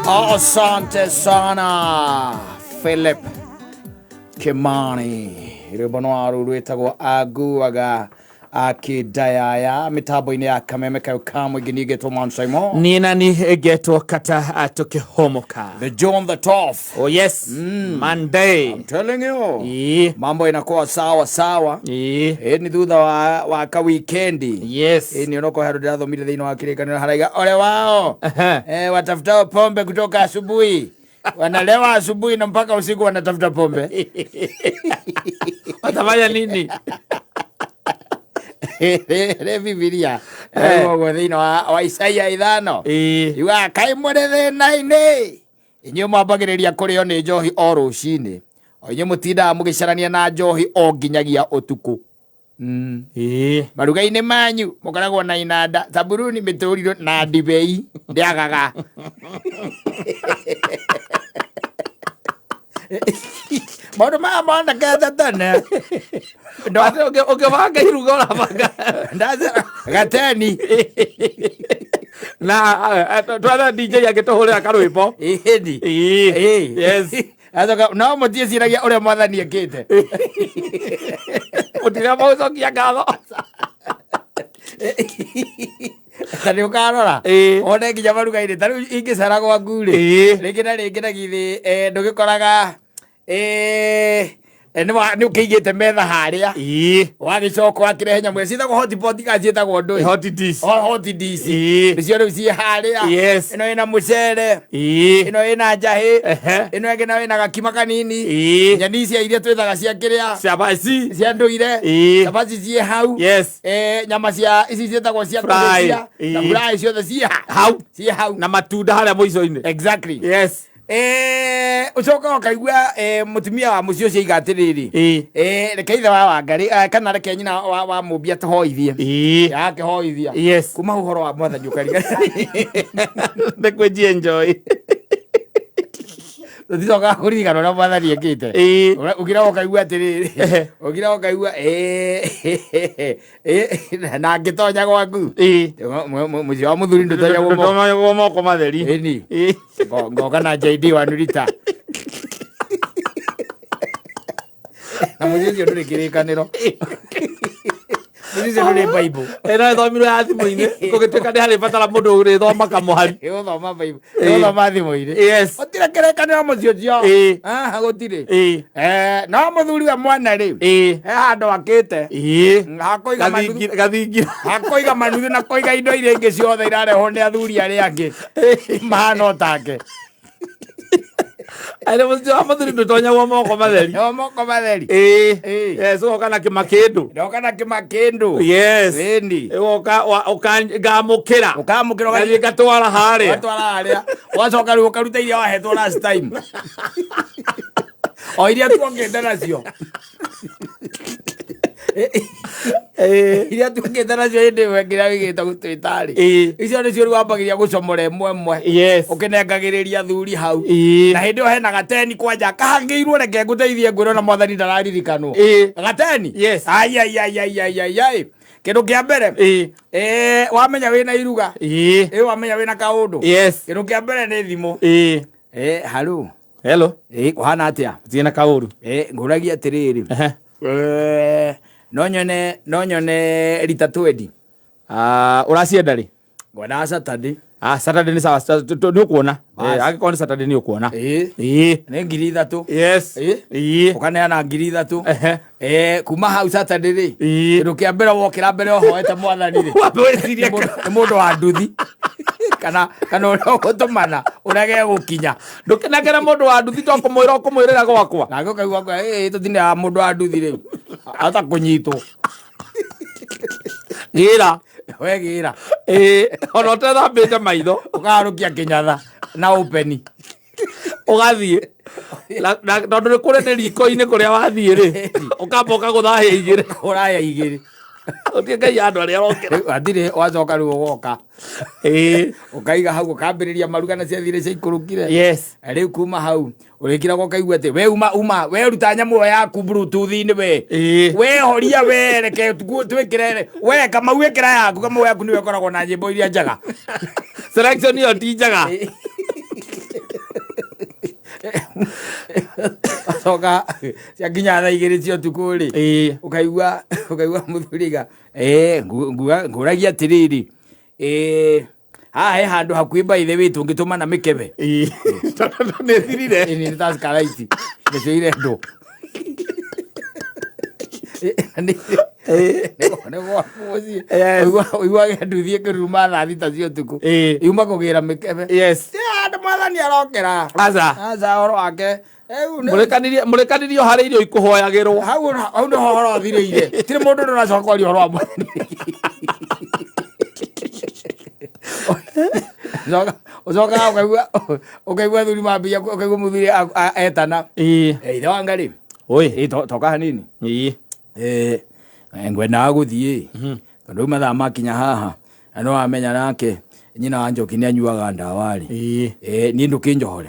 Asante sana Philip Kimani, rwĩmbo no rũu rwĩtagwo anguaga akĩndayaya mĩtambo-inĩ ya kameme kayo ka mũingĩ. Niĩ ngetwo Man Simon. Niĩ nani ngetwo Kata tukĩhomoka. The John the Tough. Oh yes. Monday. I'm telling you. Ĩĩ. Mambo inakuwa sawa sawa. Ĩĩ. Ĩ ni thutha wa ka weekendi. Ĩ ni onoko handũ ndĩrathomire thĩinĩ wa kĩrĩkanĩro haraiga ole wao watafutao pombe kutoka asubuhi, wanalewa asubuhi na mpaka usiku wanatafuta pombe. Watafanya nini? Rĩ Bibilia ũguo thĩinĩ wa Isaia 5 yugaga, kaĩ mũrĩ thĩna-inĩ inyuĩ mwambagĩrĩria kũrĩo nĩ njohi o rũcinĩ, o inyuĩ mũtindaga mũgĩcarania na njohi o nginyagia ũtukũ. Maruga-inĩ manyu mũkoragwo na inanda, thaburuni, mĩtũrirũ na ndibei ndĩagaga. Maũndũ maya monekete tene. Ũkĩbanga iruga ũrabanga gateni. Na twatha DJ agĩtũhũrĩra karwĩmbo. Ĩni. Ĩĩ. Yes. Acoka no mũtiĩciragia ũrĩa mwathani ekĩte. Mũtirĩa mũgũcokia ngatho. Ta nĩ ũkarora wone nginya maruga-inĩ, ta rĩu ingĩcera gwaku rĩ, rĩngĩ na rĩngĩ, na githĩ ndũgĩkoraga nĩ ũkĩigĩte metha harĩa, wagĩcoka wakĩrehe nyamũ ĩyo ciĩtagwo hotpot kana ciĩtagwo ndũĩ? Hot dish. Oh, hot dish. Nĩcio rĩu ciĩ harĩa. Ĩno ĩna mũcere, ĩno ĩna njahĩ, ĩno ĩngĩ nayo ĩna gakima kanini, nyeni cia iria twĩtaga cia kĩrĩa, Cabaci. Cia ndũire. Cabaci ciĩ hau. Nyama cia ici ciĩtagwo cia Fry. kũrĩcia na fry ciothe ciĩ hau. Ciĩ hau. Na matunda harĩa mũico-inĩ. Exactly. Ũcoka ũkaigua mũtumia wa mũciĩ ũcio aiga atĩrĩrĩ, reke ithe wa Wangarĩ kana reke nyina wa Mũmbi atũhoithie. Akĩhoithia. Kuma ũhoro wa mwathani ũkariga. Nĩ kwĩnji enjoy. Tũticokaga kũririkana ũrĩa mwathani ekĩte. Ũkira ũkaigua atĩrĩrĩ, ũkira ũkaigua na ngĩtonya gwaku. Mũciĩ wa mũthuri ndũtonyagwo moko. Ndũtonyagwo moko matheri. Ĩni. Ngoka na JD wanurita na mũciĩ ũcio ndũrĩ kĩrĩkanĩro, mũciĩ ũcio ndũrĩ Bible. Ĩno ĩthomirwo ya thimũ-inĩ, gũgĩtuĩka nĩ harĩ batara mũndũ ũrĩthoma kamũhari. Ĩgũthoma Bible, ĩgũthoma thimũ-inĩ. Gũtirĩ kĩrĩkanĩro mũciĩ ũcio. Haha gũtirĩ. No mũthuri we mwene rĩ, he handũ akĩte hakũiga manuthu. Gathingira. Hakũiga manuthu na kũiga indo iria ingĩ ciothe irarehwo nĩ athuri arĩa angĩ mahana o take. Arĩ mũciĩ wa mũthuri ndũtonyagwo moko matheri. No moko matheri. Yes, ũgoka na kĩmakĩndũ. Ndoka na kĩmakĩndũ. Ĩni. Ũgoka ngamũkĩra. Ũkamũkĩra. Ngathiĩ ngatwara harĩa. Ũgatwara harĩa, ũgacoka rĩu ũkaruta iria wahetwo last time, o iria tuokĩte nacio, iria tuokĩte nacio hĩndĩ ĩmwe nginya wĩgĩte gũtwĩtarĩ. Icio nĩcio rĩu wambagĩria gũcomora ĩmwe ĩmwe, ũkĩnengagĩrĩria athuri hau. Na hĩndĩ ĩyo hena gateni kwanja kahangĩirwo, reke ngũteithie ngwĩrwo na mwathani ndararirikanwo. Gateni. Ai ai ai ai ai ai ai, kĩndũ kĩa mbere, wamenya wĩna iruga, wamenya wĩna kaũndũ, kĩndũ kĩa mbere nĩ thimũ. Halo. Hello. Kũhana atĩa? Gũtirĩ na kaũru. Ngũragia atĩrĩrĩ, no nyone rita 20? Ah, ũracienda rĩ? Ngwendaga Saturday. Ah, Saturday nĩ sawa, nĩ ũkuona. Bas. Angĩkorwo nĩ Saturday nĩ ũkuona. Nĩ 3,000. Ũkaneana 3,000. Kuma hau Saturday rĩ, kĩndũ kĩa mbere wokĩra mbere ũhoete mwathani rĩ, Wambe wĩcirie. Nĩ mũndũ wa nduthi kana ũrĩa ũgũtũmana ũrĩa gegũkinya. Ndũkĩnengere mũndũ wa nduthi to kũmwĩra ũkũmwĩrĩra gwakwa. Nake ũkaigua kwa tũtindaga mũndũ wa nduthi rĩu ata kũnyitwo. Gĩra. We gĩra. Ona ũtethambĩte maitho. Ũkaharũkia kĩnyatha na ũpeni. Ũgathiĩ. Na tondũ nĩ kũrĩa nĩ riko-inĩ kũrĩa wathiĩ rĩ, ũkamba ũkagũtha hĩa igĩrĩ. Ũraya igĩrĩ. Ũtige Ngai andũ arĩa arokĩra. Hatirĩ wacoka rĩu ũgoka. Ĩĩ. Ũkaiga hau ũkambĩrĩria maruga na ciathire ciaikũrũkire. Yes. Rĩu kuma hau ũrĩkiraga ũkaigua atĩ we uma uma we ruta nyamũ ĩyo yaku bluetooth-inĩ we. Ĩĩ. We horia we reke twĩkĩre we Kamau ĩkĩra yaku. Kamau yaku nĩwe ĩkoragwo na nyĩmbo iria njega. Selection ĩyo ti njega. Acoka ciakinya thaa 2 cia ũtukũ rĩ, Ĩĩ. ũkaigua mũthuri aiga, ngũragia atĩrĩrĩ, haha he handũ hakuhĩ by the way tũngĩtũmana mĩkebe. Ĩĩ. Tondũ nĩ thirire. Ĩĩ, nĩ Tusker Light nĩcio irendwo. Yes. Ũiguage nduthi ĩkĩruruma thaa 6 cia ũtukũ. Ĩĩ. Yuma kũgĩra mĩkebe. Yes. Ti handũ mwathani arokera. Aca. Aca ũhoro wake. Rĩu nĩ- Mũrĩkanirie harĩ irio ikũhoyagĩrwo. Hau nĩho ũhoro ũthirĩire. Tirĩ mũndũ ũracoka kwaria ũhoro wa mwathani. Ũcokaga ũkaigua athuri mambia ũkaigua mũthuri etana. Ĩĩ. Ithe wa Ngai. Oi. Ĩĩ, toka hanini. Ĩĩ. Ngwendaga gũthiĩ tondũ rĩu mathaa makinya haha na nĩ wamenya nake nyina wa Njoki nĩ anyuaga ndawa rĩ. Ĩĩ. Niĩ ndũkĩnjohore.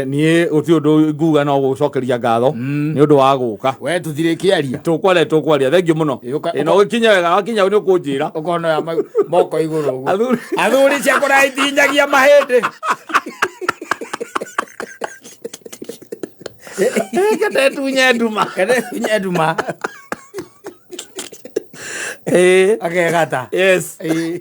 Niĩ gũtirĩ ũndũ nguga no gũcokeria ngatho nĩ ũndũ wa gũka. We tũtirĩkĩaria. Tũkwaria, thengiũ mũno. Ĩĩ, Na ũgĩkinya wega, wakinya nĩ ũkũnjĩra. Ũkona ya moko igũrũ ũguo. Athuri. Athuri cia kũraya itinyagia mahĩndĩ. Kete tunye nduma. Kete tunye nduma. Ĩĩ. Akegata. Yes. Ĩĩ.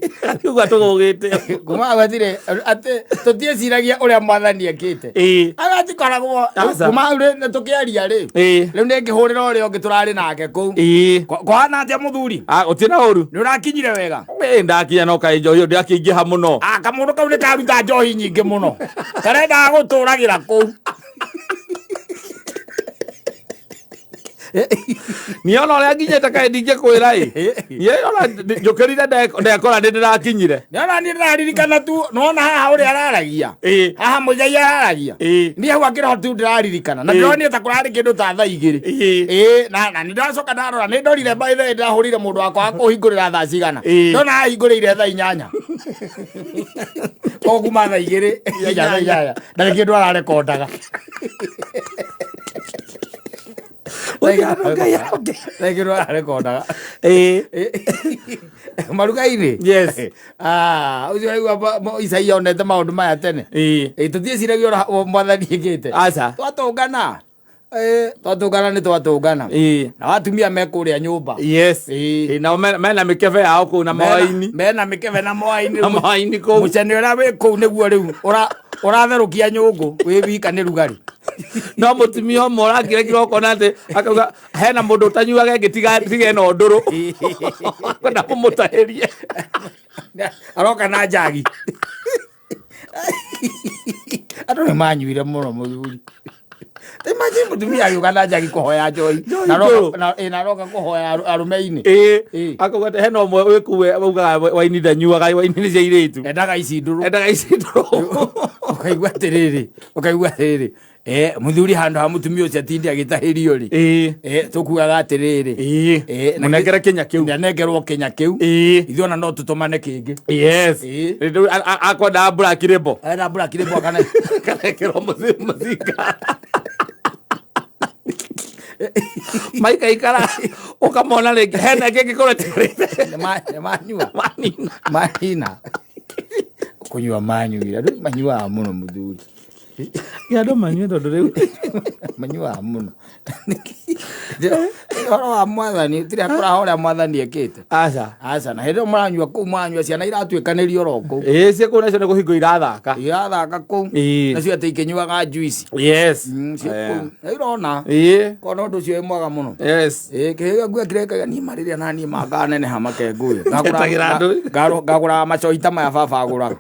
Uga tũgũgĩte. Kuma hau hatirĩ atĩ tũtiĩciragia ũrĩa mwathani ekĩte. Ĩĩ. Agatikoragwo Aca. kuma hau rĩ tũkĩaria rĩ. Ĩĩ. Rĩu nĩ ngĩhũrĩra ũrĩa ũngĩ tũrarĩ nake kũu. Ĩĩ. Kũhana atĩa mũthuri? Ah, gũtirĩ na ũru. Nĩ ũrakinyire wega? Ĩĩ, ndakinya no kaĩ njohi ĩyo ndĩrakĩingĩha mũno. Ah, kamũndũ kau nĩ karuta njohi nyingĩ mũno. Karendaga gũtũragĩra kũu. Niĩ ona ũrĩa nginyĩte kaĩ ndingĩkwĩra ĩ. Niĩ ona njũkĩrire ndekora nĩ ndĩrakinyire. Nĩona niĩ ndĩraririkana tu, nĩwona haha ũrĩa araragia. Ĩĩ. Haha mũigai araragia. Ĩĩ. Niĩ hau akĩroho tu ndĩraririkana. Na Ĩĩ. ndĩronire ta kũrarĩ kĩndũ ta thaa 2. Ĩĩ. Ĩĩ, na nĩ ndacoka ndarora, nĩ ndorire by the way ndĩrahũrĩire mũndũ wakwa wa kũhingũrĩra thaa cigana. Ĩĩ. Ndona ahingũrĩire thaa 8. Koguo kuma thaa 2 nginya thaa 8. Ndarĩ kĩndũ ararekondaga. Ndarĩ kĩndũ ararekondaga. Ĩĩ. Maruga-inĩ? Yes. Ah, ũcio ũraigua Isaia onete maũndũ maya tene. Ĩĩ. Ĩĩ, tũtiĩciragia ũrĩa mwathani ĩkĩte. Aca. Twatũngana. Ĩĩ, twatũngana nĩ twatũngana. Ĩĩ. Na atumia me kũrĩa nyũmba. Yes. Ĩĩ. Ĩĩ, nao mena mĩkebe yao kũu na mawaini. Mena mĩkebe na mawaini. Na mawaini kũu. Mũcene ũrĩa wĩ kũu nĩguo rĩu ũratherũkia nyũngũ wĩ wika nĩ rugarĩ. No mũtumia ũmwe ũrakĩrekire ũkona atĩ akauga hena mũndũ ũtanyuaga ĩngĩ tiga ĩno ndũrũ. Kwenda kũmũtahĩria. Aroka na njagi. Andũ nĩ manyuire mũno mũthuri. Ta imagine mũtumia agĩũka na njagi kũhoya njohi. Njohi Na ndũrũ. na aroka kũhoya arũme-inĩ. Ĩĩ. Ĩĩ. Akauga atĩ hena ũmwe wĩ kũu augaga waini ndanyuaga, waini nĩ cia airĩtu. Endaga ici ndũrũ. Endaga ici ndũrũ. Ũkaigua atĩrĩrĩ, ũkaigua atĩrĩrĩ. Mũthuri handũ ha mũtumia ũcio atinde agĩtahĩrio rĩ. Ĩĩ. Tũkuaga atĩrĩrĩ. Ĩĩ. Mũnengere kĩnya kĩu. Nĩanengerwo kĩnya kĩu. Ĩĩ. Ithuĩ ona no tũtũmane kĩngĩ. Yes. Ĩĩ. Rĩu akwendaga black label. Arenda black label kana Kanekĩrwo mũcinga. Maikaikara ũkamona rĩngĩ hena ĩngĩ ĩngĩkorwo ĩtigarĩte. Nĩ manyua. Manina. Manina. Kũnyua manyuire. Andũ manyuaga mũno mũthuri. Andũ manyue tondũ rĩu manyuaga mũno. Ũhoro wa mwathani tirĩ akũraha ũrĩa mwathani ekĩte. Aca. Aca, na hĩndĩ ĩyo mũranyua kũu mũranyua ciana iratuĩkanĩrio oro kũu. Ĩĩ, ciĩ kũu nacio nĩ kũhingwo irathaka. Irathaka kũu. Ĩĩ. Nacio atĩ ikĩnyuaga juice. Yes. Ciĩ kũu. Na irona. Ĩĩ. Kona ũndũ ũcio wĩ mwega mũno. Yes. Ĩĩ, kĩhĩga nguo kĩrekaga niĩ marĩrĩa na niĩ makaneneha makengũĩ. Ngetagĩra andũ. Ngagũraga macohi ta maya baba agũraga.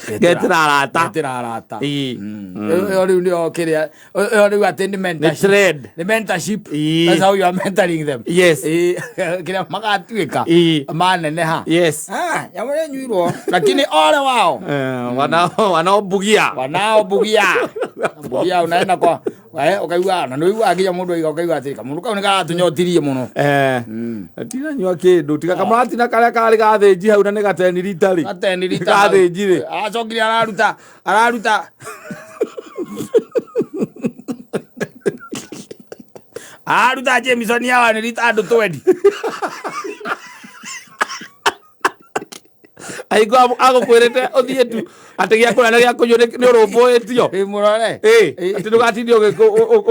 Ngetĩra arata. Ngetĩra arata. Ĩĩ. Ĩyo rĩu nĩyo kĩrĩa, ĩyo rĩu atĩ nĩ mentorship. Nĩ trend. Nĩ mentorship. Ĩĩ. That's how you are mentoring them. Yes. Ĩĩ, kĩrĩa magatuĩka. Ĩĩ. Maneneha. Yes. Ah, nyamũ nĩ nyuirwo. Lakini ole wao. Wanaobugia. Wanaobugia. Bugia unaenda kwa Ũkaigua na nĩ ũiguaga nginya mũndũ aiga ũkaigua atĩrĩ kamũndũ kau nĩ karatũnyotirie mũno. Tinanyua kĩndũ tiga kamũratina karĩa karĩ gathĩnji hau na nĩ gateni rita rĩ. Gateni rita. Gathĩnji rĩ. Acokire araruta araruta araruta Jameson ya 1 rita andũ 20. Aigua agũkwĩrĩte ũthiĩ tu atĩ gĩa kũrĩa na gĩa kũnyua nĩ ũrũmbũĩtio. Ĩ mũrore. Atĩ ndũgatinde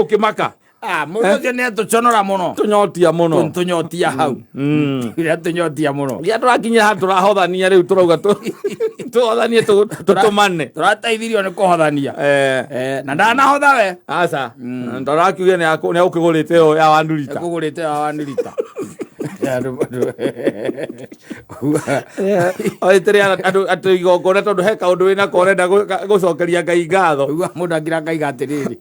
ũkĩmaka. Ah, mũndũ ũcio nĩ atũconora mũno. Tũnyotia mũno. Tũnyotia hau. Nĩ atũnyotia mũno. Gĩa tũrakinyĩra handũ tũrahothania rĩu tũrauga tũhothanie tũtũmane. Tũrateithirio nĩ kũhothania. Na ndanahotha we. Aca. Tondũ nĩ agũkĩgũrĩte ĩyo ya 1 rita. Ekũgũrĩte ya 1 rita. Oĩtĩrĩ andũ atĩ igongona tondũ he kaũndũ wĩnako ũrenda gũcokeria Ngai ngatho. Ũigua mũndũ akira akaiga atĩrĩrĩ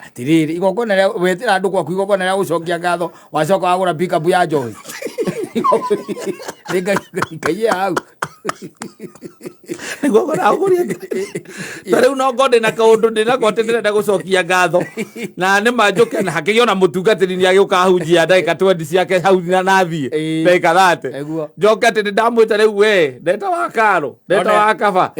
atĩrĩrĩ igongona rĩa wetĩra andũ gwaku igongona rĩa gũcokia ngatho wacoka wagũra pickup ya njohi. Nĩ Ngai Ngai hau. Nĩguo ngoragũria. Ta rĩu no ngorwo ndĩna kaũndũ ndĩnako atĩ ndĩrenda gũcokia ngatho na nĩ ma njũke na hakĩgĩa ona mũtungatĩri nĩ agĩũka ahunjia ndagĩka 20 ciake hau na nathiĩ ndagĩka 30. Nĩguo. Njoke atĩ nĩ ndamwĩta rĩu we ndeta wa karo ndeta wa kaba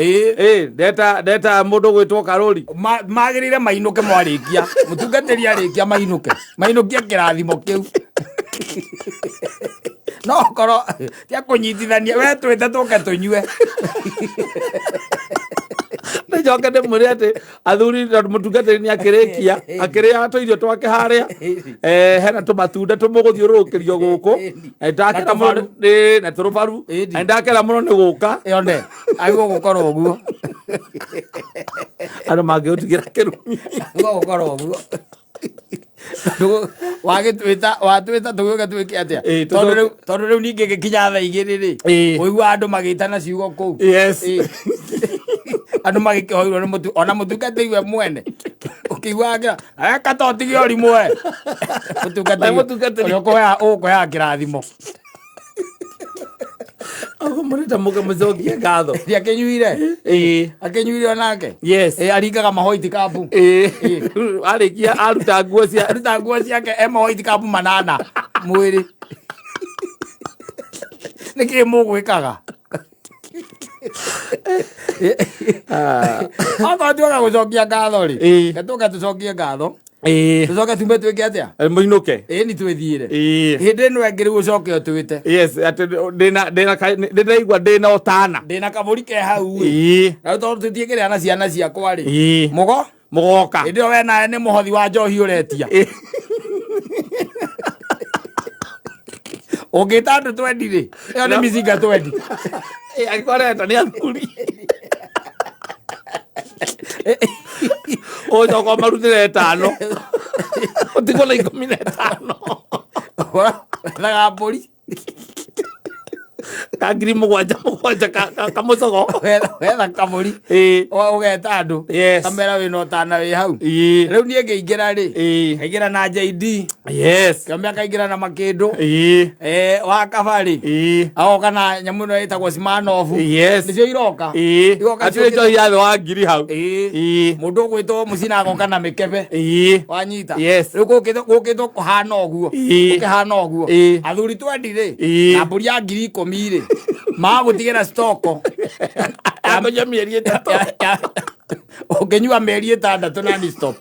ndeta ndeta mũndũ ũgwĩtwo Karũri. Magĩrĩire mainũke mwarĩkia mũtungatĩri arĩkia mainũke mainũkie kĩrathimo kĩu. No korwo tia kũnyitithania we twĩte tũke tũnyue. Nĩnjoke ndĩmwĩre atĩ athuri tondũ mũtungatĩri nĩ akĩrĩkia akĩrĩa tũirio twake harĩa hena tũmatunda tũmũgũthiũrũrũkĩrio gũkũ. Na nĩndakena mũno na tũrũbaru. Na nĩndakena mũno nĩ gũka. Yone agĩrĩirwo gũkorwo ũguo. Andũ mangĩũtigĩra kĩrumi. Agĩrĩirwo gũkorwo ũguo. Wagĩtwĩta watwĩta tũgĩũke twĩke atĩa? Tondũ rĩu ningĩ gĩkinya thaa 2 rĩ, ũigua andũ magĩtana ciugo kũu. Yes. Andũ magĩkĩhoirwo nĩ mũtu ona mũtungatĩri we mwene ũkĩigua akĩra eka to ũtige ũrimũ we. Mũtungatĩri Mũtungatĩri. ũrĩa ũkũheaga kĩrathimo. Ũguo mũrĩte mũke mũcokie ngatho. Nĩ akĩnyuire. Akĩnyuire onake. Yes. Aringaga mahoiti kabu. Arĩkia aruta nguo cia aruta nguo ciake e mahoiti kabu manana mwĩrĩ. Nĩkĩ mũgwĩkaga? Okorwo tuoka gũcokia ngatho rĩ, reke tũke tũcokie ngatho. Tũcoke tume twĩke atĩa? Mũinũke. Ni twĩthiĩre. Hĩndĩ ĩno ĩngĩ rĩu ũcoke ũtwĩte. Yes, atĩ ndĩna ndĩna ndĩraigua ndĩna ũtana. Ndĩna kabũri ke hau ĩ. Na rĩu tondũ tũtiĩkĩrĩa na ciana ciakwa rĩ. Mũgo? Mũgoka. Hĩndĩ ĩyo we nawe nĩ mũhothi wa njohi ũretia. Ũngĩta andũ 20 rĩ, ĩyo nĩ mĩcinga 20. Angĩkorwo areta nĩ athuri. Ũcoka ũmarutĩre 5. Ũtigwo na 15. Wethaga mbũri. Ka ngiri mũgwanja mũgwanja kamũcogo. Wetha kabũri. Ũgeta andũ. Yes. Kamera wĩna ũtana wĩ hau. Rĩu niĩ ngĩingĩra rĩ. Ngaingĩra na JD. Yes. Kĩombia akaingĩra na makĩndũ. Wa kaba rĩ. Agoka na nyamũ ĩno ĩtagwo Smirnoff. Yes. Nĩcio iroka. Igoka Hatirĩ njohi ya thĩ wa ngiri hau. Mũndũ ũgwĩtwo Mũcina agoka na mĩkebe. Wanyita. Yes. Rĩu gũkĩtwo kũhana ũguo. Gũkĩhana ũguo. Athuri 20 rĩ. Na mbũri ya ngiri 10 rĩ. Magũtigĩra stoko. Ya kũnyua mĩeri 3. Ũngĩnyua mĩeri 6 na ni stop.